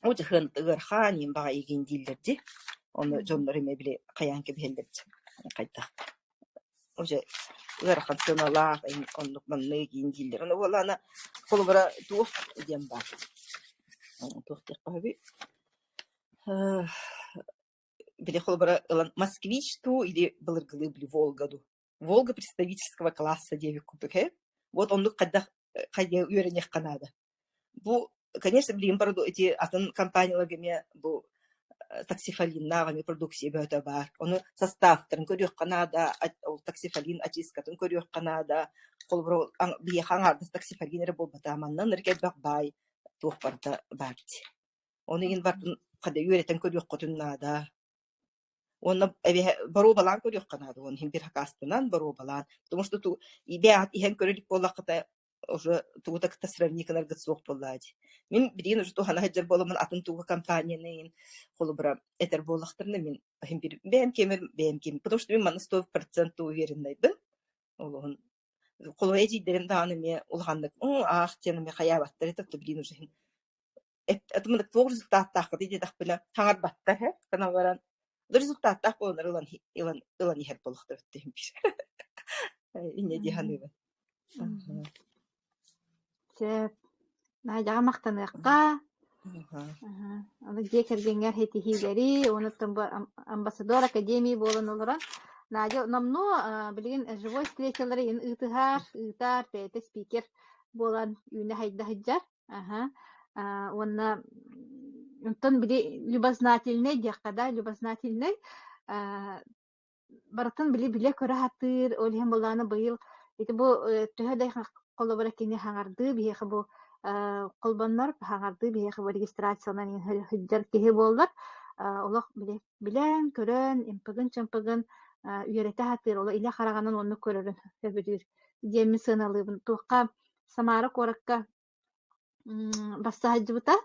Оо дьэ ыархан иин баҕайы игин дииллэр дии. Ону дьоннор эмиэ били хайаан кэбиһэллэр дии хайдах уже ыарахан сыаналаах оннук маннык игин дииллэр. Ону буоллаҕына холобура туох диэн баар туох диэххэ сөбүй били холобура ылан москвич дуу или былыргылыы били Волга дуу. Волга представительского класса диэбит курдук ээ. Вот оннук хайдах хайдах үөрэниэххэ наада. Бу, конечно, билигин барыта ити атын компанияларга эмиэ бу таксифолиннаах эмиэ продукция бөҕөтө баар. Ону составтарын көрүөххэ наада, ол таксифолин очисткатын көрүөххэ наада. Холобура, биһиэхэ аҥаардас таксифолин эрэ буолбатах, манна ынырык элбэх баай туох барыта баар дии. Ону иһин барытын хада үөрэтэн көрүөххүтүн наада. Уонна эбиһэ боруобалаан көрүөххэ наада, уонна иһин бир хакаастанан боруобалаан. Потому что ту бэйэҕит иһэн көрө илик буоллаххыта уже тугу да кытта сравнить гынаргыт суох буоллаа дии. Мин билигин уже туһана сылдьар буоламмын атын тугу компанияны иһин холобура этэр буоллахтарына мин иһин бир бэйэм киэмэр бэйэм киэм потому что мин манна 100% увереннайбын. Олуһун холобура эдьиийдэрим даҕаны эмиэ улаханнык аах диэн эмиэ хайаабаттар этэ билигин уже иһин Этимник туох результаттааххытый диэтэхпинэ, хаҥарбаттар һэ, гынан баран результаттаах буоланнар ылан ылан ылан иһэр буолуохтара Инньэ дии саныыбын. Сөп. Надяҕа махтаныахха. Аны дьиэ кэргэҥҥэр ситиһиилэри, онуттан бу амбассадор академии буолан олорон, Надя номнуо билигин живой встречалары ыытыһар, ыытар, бэйэтэ спикер буолан үүнэ-хайда сылдьар. Аһа, уонна онтон били любознательнай диэххэ да, любознательнай барытын били билэ-көрө сатыыр, ол иһин былаана быйыл ити бу төһө да холобура кини хаҥардыы биһиэхэ бу холбоннор хаҥардыы биһиэхэ бу регистрациянан сылдьар киһи буоллар олох били билэн-көрөн ымпыгын-чымпыгын үөрэтэ сатыыр, олох илэ хараҕынан оннук көрөрүн сөбүлүүр диэммин сыаналыыбын. Туохха Самара куоракка Барса сылдьыбыта.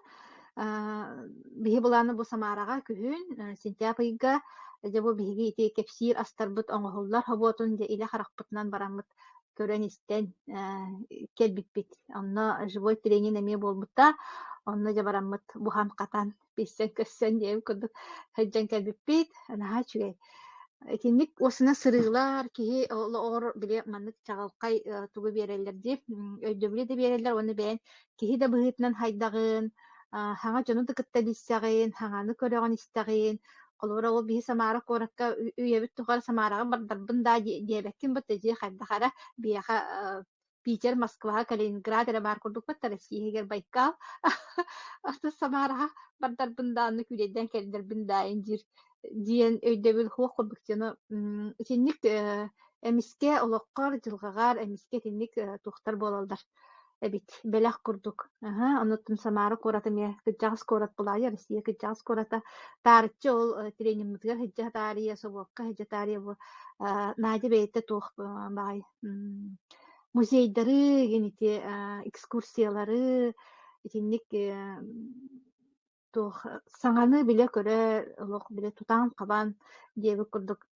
Биһи былааны бу Самараҕа күһүн сентябрь ыйга дьэ бу биһиги ити кэпсиир астарбыт оҥоһуллар собуотун дьэ илэ харахпытынан бараммыт көрөн-истэн кэлбиппит. Онно живой тренинг эмиэ буолбута. Онно дьэ бараммыт буһан-хатан билсэн-көрсөн диэбит курдук сылдьан кэлбиппит. Наһаа үчүгэй. Итинник уосуна сырыылар киһи олоҕор били маннык чаҕылхай тугу биэрэллэр дии, өйдөбүлү да биэрэллэр уонна бэйэҥ киһи да быһыытынан хайдаҕын, саҥа дьону да кытта билсэҕин, саҥаны көрөҕүн-истэҕин. Холобура, ол биһи Самара куоракка үйэбит тухары Самараҕа бардарбын даа диэбэккин бу дьиэ хайдах эрэ биһиэхэ Питер, Москва, Калининград эрэ баар курдукпут, Россия иһигэр Байкал. Аты Самараҕа бардарбын да, аны күүлэйдээн кэллэрбин да диир диэн өйдөбүл суох курдук дьону итинник эмискэ олоххор, дьылҕаҕар эмискэ итинник туохтар буолаллар эбит, бэлэх курдук. Аһа, онуттан Самара куорат эмиэ кырдьаҕас куорат булаайа, Россия кырдьаҕас куората. Таарыччы ол тренингмытыгар сылдьа таарыйа, собуокка сылдьа таарыйа бу Надя бэйэтэ туох баҕай музейдары, ити экскурсиялары итинник туох саҥаны билэ-көрө, олох билэ тутан-хабан диэбит курдук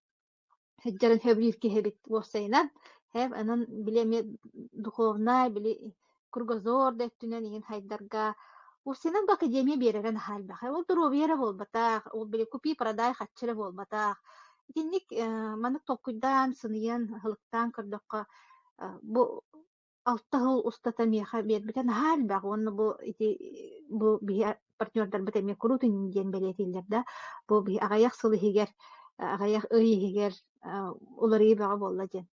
сылдьарын сөбүлүүр киһи эбит уопсайынан. Һээп онон били эмиэ духовнай, били кругозор да өттүнэн иһин хайдарга уопсайынан бу академия биэрэрэ наһаа элбэх. Ол доруобуйа эрэ буолбатах, ол били купи-продай харчы эрэ буолбатах. Итинник маннык толкуйдаан, сыныйан, ыһылыктаан көрдөххө, бу 6 сыл устата миэхэ биэрбитэ наһаа элбэх уонна бу ити бу биһи партнердарбыт эмиэ куруутун диэн бэлиэтииллэр да, бу биһи аҕыйах сыл иһигэр, аҕыйах ый иһигэр уларыйыы бөҕө буолла диэн.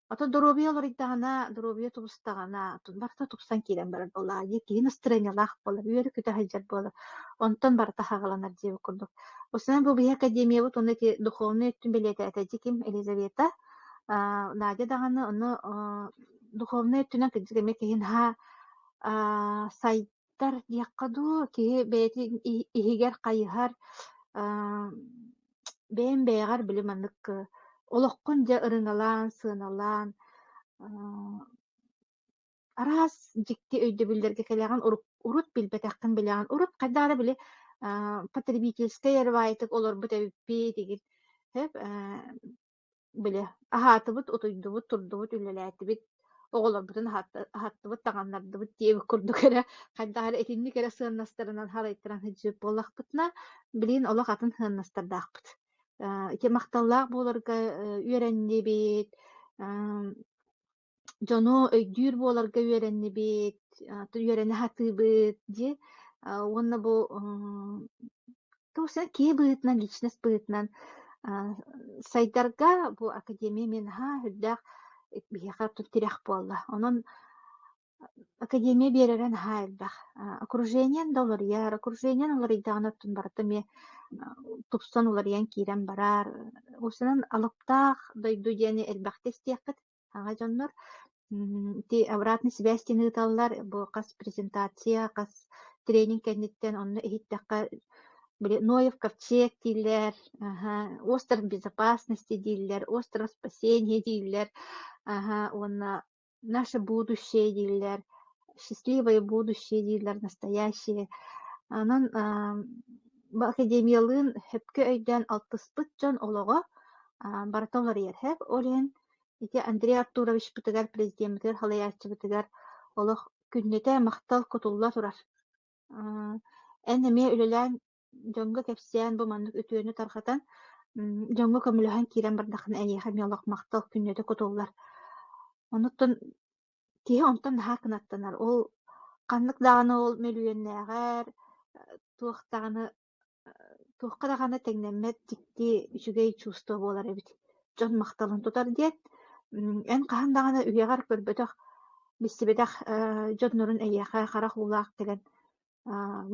Ото доруобуйа уларыйдаҕына, доруобуйа тубустаҕына, барыта тупсан киирэн барар буоллаҕа дии, киһи настырыанньалаах буолар, үөрэ-көтө сылдьар буолар, онтон барыта саҕаланар диэбит курдук. Осунан бу биһи академиябыт уонна ити духовнай өттүн бэлиэтээтэ дии ким Елизавета, Надя даҕаны ону духовнай өттүнэн кырдьык эмиэ киһи наһаа сайдар диэххэ дуу, киһи бэйэтин иһигэр хайыһар, бэйэҥ бэйэҕэр били маннык олоххун дьэ ырыҥалаан, сыаналаан араас дьикти өйдөбүллэргэ кэлэҕин урут билбэтэххин билэҕин. Урут хайдах эрэ били потребительскай эрэ баайытык олорбут эбиппит игин сөп били аһаатыбыт, утуйдубут, турдубут, үлэлээтибит, оҕолорбутун аһаттыбыт, таҥыннардыбыт диэбит курдук эрэ хайдах эрэ итинник эрэ сыаннастарынан харайтаран сылдьыбыт буоллахпытына, билигин олох атын сыаннастардаахпыт. Ити махталлаах буоларга үөрэннибит, дьону өйдүүр буоларга үөрэннибит, үөрэнэ сатыыбыт дии. Уонна бу туох киһи быһыытынан, личность быһыытынан сайдарга бу академия мин наһаа сүрдээх биһиэхэ тирэх буолла. Онон Академия биэрэрэ наһаа элбэх. Окружениеҥ да уларыйар, окружениеҥ уларыйдаҕына оттон барыта эмиэ тупсан уларыйан киирэн барар. Уопсайынан алыптаах дойду диэни элбэхтэ истиэххит саҥа дьоннор. Ити обратный связь диэн ыыталлар, бу хас презентация, хас тренинг кэнниттэн онно иһиттэххэ били Ноев ковчег дииллэр, остров безопасности дииллэр, остров спасения дииллэр, уонна наше будущее дииллэр, счастливое будущее дииллэр, настоящее. Онон бу академиялыын сөпкө өйдөөн алтыспыт дьон олоҕо барыта уларыйар сөп. Ол иһин ити Андрей Артуровичпытыгар, президеммитигэр, салайааччыбытыгар олох күннэтэ махтал кутулла турар. Эн эмиэ үлэлээн дьоҥҥо кэпсээн бу маннык үтүөнү тарҕатан, дьоҥҥо көмөлөһөн киирэн бардаххына эйиэхэ эмиэ олох махтал күннэтэ кутуллар. Онуттан киһи онтон наһаа кынаттанар. Ол ханнык даҕаны ол мөлүйүөннээҕэр туох даҕаны туохха даҕаны тэҥнэммэт дьикти үчүгэй чувство буолар эбит. Дьон махталын тутар диэн. Эн хаһан даҕаны үйэҕэр көрбөтөх, билсибэтэх дьоннорун эйиэхэ харах уулаах кэлэн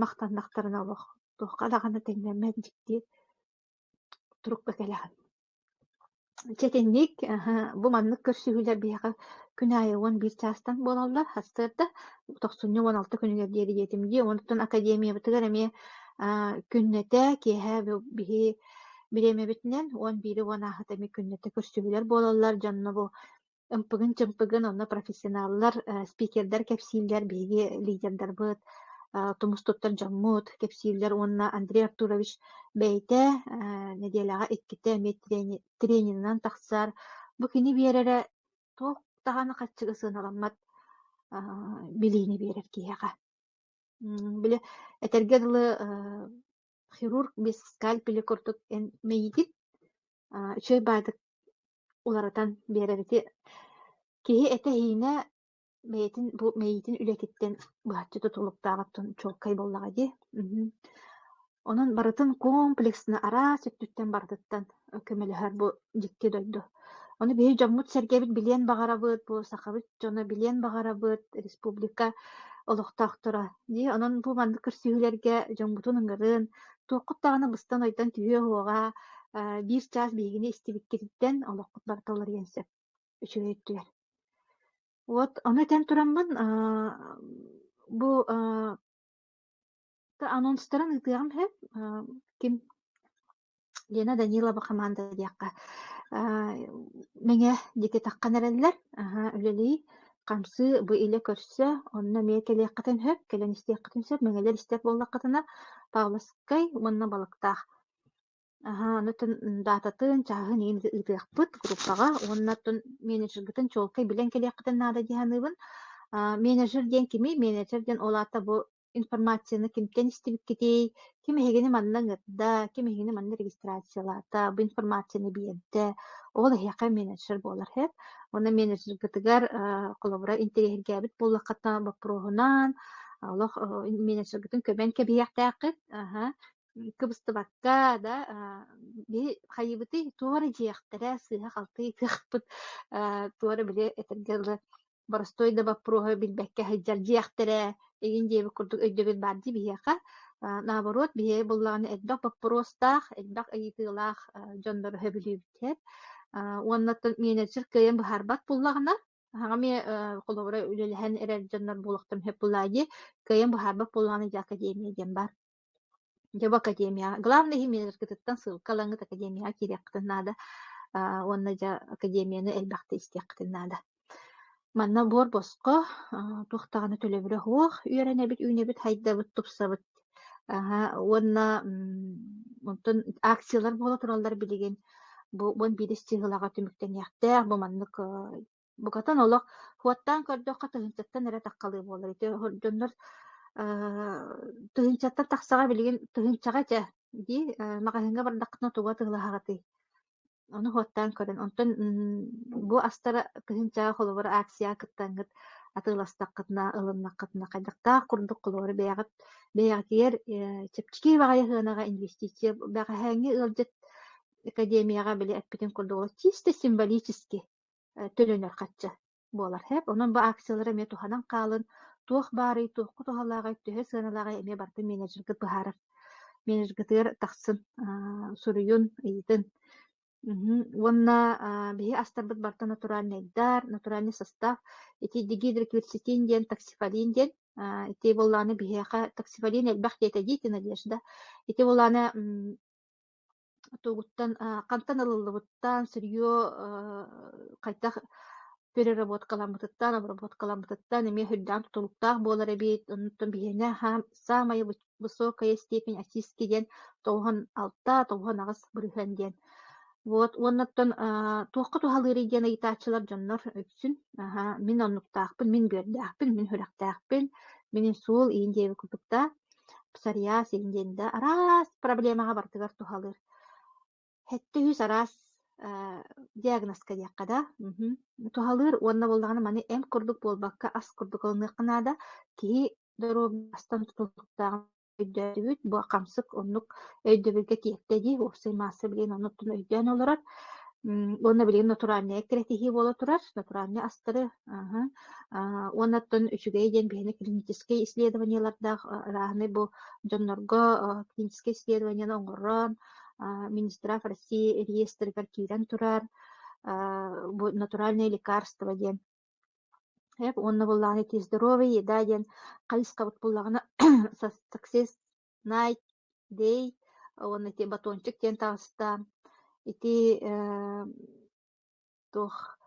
махтаннахтарына олох туохха даҕаны тэҥнэммэт дьикти турукка кэлэҕин. Чэ итинник, бу маннык көрсүһүүлэр биһиэхэ күн аайы 11 чаастан буолаллар, сарсыарда тохсунньу 16 күнүгэр диэри диэтим дии. Онтон академиябытыгар эмиэ күннэтэ киэһэ биһи бириэмэбитинэн 11-и уон ааһыта эмиэ күннэтэ көрсүһүүлэр буолаллар. Дьонно бу ымпыгын-чымпыгын онно профессионаллар, спикердэр кэпсииллэр, биһиги лидердарбыт, тумус туттар дьоммут кэпсииллэр уонна Андрей Артурович бэйэтэ нэдиэлэҕэ иккитэ эмиэ тренинынан тахсар. Бу кини биэрэрэ туох даҕаны харчыга сыаналаммат билиини биэрэр киһиэхэ. Били этэргэ дылы хирург без скальпеля курдук эн мэйиитин үчүгэй баайдык уларытан биэрэр ити киһи этэ-иинэ бэйэтин бу мэйиитин үлэтиттэн быһаччы тутулуктааҕыттан чуолкай буоллаҕа дии. Онон барытын комплексно араас өттүттэн барытыттан көмөлөһөр бу дьикти дойду. Ону биһиги дьоммут-сэргэбит билиэн баҕарабыт, бу сахабыт дьоно билиэн баҕарабыт, республика олохтоохторо дии. Онон бу маннык көрсүһүүлэргэ дьоммутун ыҥырын, туоххут даҕаны быстан-ойдон түһүө суоҕа, биир чаас биһигини истибиккититтэн олоххут барыта уларыйан сөп, үчүгэй өттүгэр. Вот ону этэн тураммын бу анонстарын ыытыаҕым иһин ким Лена Данилова хамаанда диэххэ Мэҥэ диэки таххан эрэллэр, үлэлии, хамсыы бу илэ көрсө, онно эмиэ кэлиэххитин сөп, кэлэн истиэххитин сөп, мэҥэлэр истэр буоллаххытына Павловскай уонна Балыктаах. Аһаа, ону даататын, чааһын иһин ыытыахпыт группаҕа уонна оттон менеджергытын чуолкай билэн кэлиэххитин наада дии саныыбын. Менеджер диэн кимий? Менеджер диэн ол аата бу информацияны кимтэн истибиккитий, ким эһигини манна ыҥырда, ким эһигини манна регистрациялаата, бу информацияны биэрдэ, ол эһиэхэ менеджер буолар сөп. Уонна менеджергытыгар холобура интэриэһиргээбит буоллаххытына боппуруоһунан олох менеджергытын көмөн кэбиһиэхтээххит. Аһа кыбыстыбакка да биһи хайыыбытый туох эрэ дьиэхтэрэ сыыһа-халты ыытыахпыт туох эрэ били этэргэ дылы боростуой да боппуруоһу билбэккэ сылдьар дьиэхтэрэ игин диэбит курдук өйдөбүл баар дии биһиэхэ. Наоборот, биһиги буллаҕына элбэх боппуруостаах, элбэх ыйытыылаах дьоннору сөбүлүүбүт. Уонна менеджер кыайан быһаарбат буоллаҕына, аһаҕа эмиэ холобура үлэлэһэн эрэр дьоннор буолуохтарын сөп буоллаҕа дии, кыайан быһаарбат буоллаҕына дьэ академия диэн баар. Дьэ бу академияҕа главное иһин менеджеркытыттан ссылка ылаҥҥыт академияҕа киириэххитин наада уонна дьэ академияны элбэхтэ истиэххитин наада. Манна буор босхо, туох даҕаны төлөбүрэ суох үөрэнэбит, үүнэбит, хайдабыт, тупсабыт. Уонна онтон акциялар буола тураллар билигин. Бу 11 чыһылаҕа түмүктэниэхтээх, бу маннык букатын олох хуоттаан көрдөххө тыһыынчаттан эрэ таххалыы буолар. Ити дьоннор тыһыынчаттан тахсаҕа билигин тыһыынчаҕа чэ дии маҕаһыыҥҥа бардаххытына тугу атыылаһаҕытый? Ону хуоттаан көрөн. Онтон бу астара тыһыынчаҕа холобур акцияҕа кыттаҥҥыт атыыластаххытына, ылыннаххытына хайдахтаах курдук холобур бэйэҕит бэйэҕитигэр чэпчэки баҕайы сыанаҕа инвестиция бэҕэһээҥҥи ыалдьыт академияҕа били эппитин курдук чисто символически төлөнөр харчы. буолар һэп. Онон бу акциялары эмиэ туһанан хаалын, туох баарый, туохха туһалааҕый, төһө сыаналааҕый эмиэ барытын менеджергыт быһаарар. Менеджергытыгар тахсын, суруйун, ыйытын. Уонна биһи астарбыт барыта натуральнайдар, натуральный состав. Ити дигидрокверцетин диэн, токсифалин диэн. Ити буоллаҕына биһиэхэ токсифалин элбэх диэтэ дии Надежда. Ити буоллаҕына тугуттан хантан ылыллыбыттан сырье хайдах переработкаламмытыттан, обработкаламмытыттан эмиэ сүрдээх тутулуктаах буолар эбит. Онтон биһиэнэ самая высокая степень очистки диэн 96, 98 бырыһыан диэн. Вот уоннаттан туохха туһалыырый диэн ыйытааччылар дьоннор үксүн аһа мин оннуктаахпын, мин бүөрдээхпин, мин сүрэхтээхпин, мин суол иин диэбит курдуктаа псориаз иин диэн да араас проблемаҕа барытыгар туһалыыр. 700 араас диагнозка диэххэ да туһалыыр уонна буоллаҕына маны эмп курдук буолбакка ас курдук ылыныахха наада. Киһи доруобуйастан тутулуктааҕын өйдөөтүбүт. Бу хамсык оннук өйдөбүлгэ тиэртэ дии. Уопсай маасса билигин оннуттан өйдөөн олорор. Уонна билигин натуральнай эккирэтиһии буола турар. Натуральнай астары уонна оттон үчүгэй диэн биһиги клиническэй исследованиелардаах ырааһынай бу дьоннорго клиническэй исследованиены оҥорон Минздрав России реестригэр киирэн турар бу натуральное лекарство диэн уонна буоллаҕына ити здоровая еда диэн хайысхабыт буоллаҕына Success Night Day уонна ити батончик диэн таҕыста ити туох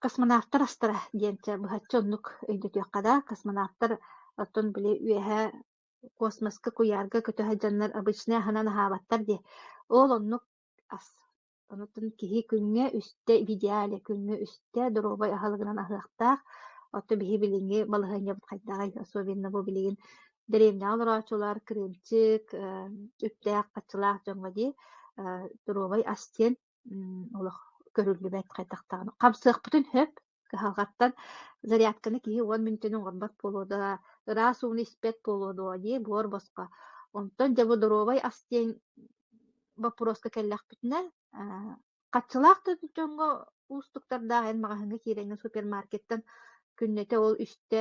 космонавтар астара диэн чэ быһаччы оннук өйдөтүөххэ да космонавтар оттон били үөһэ космоска куйаарга көтө сылдьаннар обычнай аһынан аһаабаттар дии ол оннук ас Онтон киһи күҥҥэ үстэ в идеале күҥҥэ үстэ доруобай аһылыгынан аһыахтаах. Оттон биһи билиҥҥи балаһыанньабыт хайдаҕый? Особенно бу билигин дэриэбинэҕэ олорооччулар кырыымчык, үптээх, харчылаах дьоҥҥо дии доруобай ас диэн олох көрүллүбэт хайдах даҕаны. Хамсыахпытын сөп, кыһалҕаттан зарядканы киһи 10 мүнүүтэни оҥорбот буолуо да, ыраас ууну испэт буолуо дуо дии, буор босхо. Онтон дьэ бу доруобай ас диэн боппуруоска кэллэхпитинэ, хаччылаах да дьоҥҥо уустуктардаах эн маҕаһыыҥҥа киирэҥҥин супермаркеттан күннэтэ ол үстэ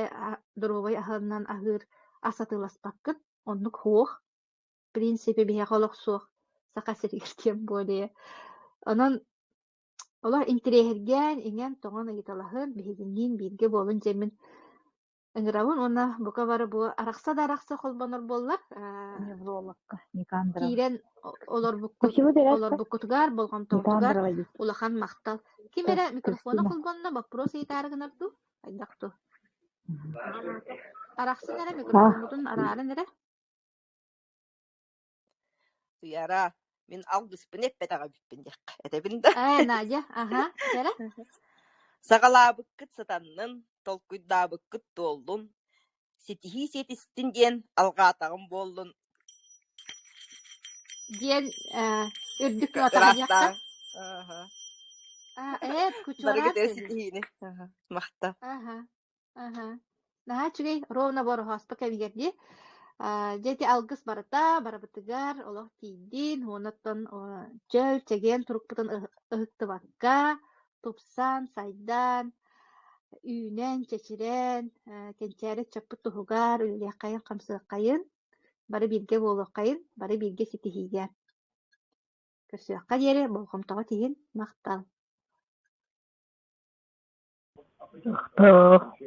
доруобай аһынан аһыыр ас атыыласпаккын, оннук суох. В принципе биһиэхэ олох суох, Саха сиригэр тем более. Онон олох интириэһиргээн, иҥэн-тоҥон ыйыталаһын, биһигинниин бииргэ буолун диэммин ыҥырабын уонна бука бары бу арахса да арахса холбонор буоллар Неврологка Никандрова. киирэн олорбуккут Почему ты олорбуккутугар болҕомтоҕутугар Никандрова есть. улахан махтал. Ким эрэ микрофона холбонно боппуруос ыйытаары гынар дуу? Хайдах дуу? Арахсын эрэ микрофоммутун арааран эрэ. Туйара, мин алгыспын эппэтэҕэ эбиппин диэххэ этэбин да. Ээ, Надя, аха, эрэ. Саҕалаабыккыт сатаннын, толкуйдаабыккыт туоллун, ситиһии сиэтистин диэн алҕаатаҕым буоллун. Диэн үрдүк нотаҕа диэххэ. Ыраастаа. Аха. Ээ, Барыгытыгар кучуораат ситиһиини. Аха. Махта. Аха. Аһа. Наһаа үчүгэй, ровно бороһооспо кэмигэр дии. Дьэ ити алгыс барыта барыбытыгар олох тиийдин, уонна оттон чөл, чэгиэн турукпутун ыһыктыбакка, тупсан, сайдан, үүнэн, чэчирэн, кэнчээри ыччаппыт туһугар үлэлиэххэйин, хамсыаххайын, бары бииргэ буолуоххайын, бары бииргэ ситиһиигэ. Көрсүөххэ диэри болҕомтоҕут иһин махтал. Махтал.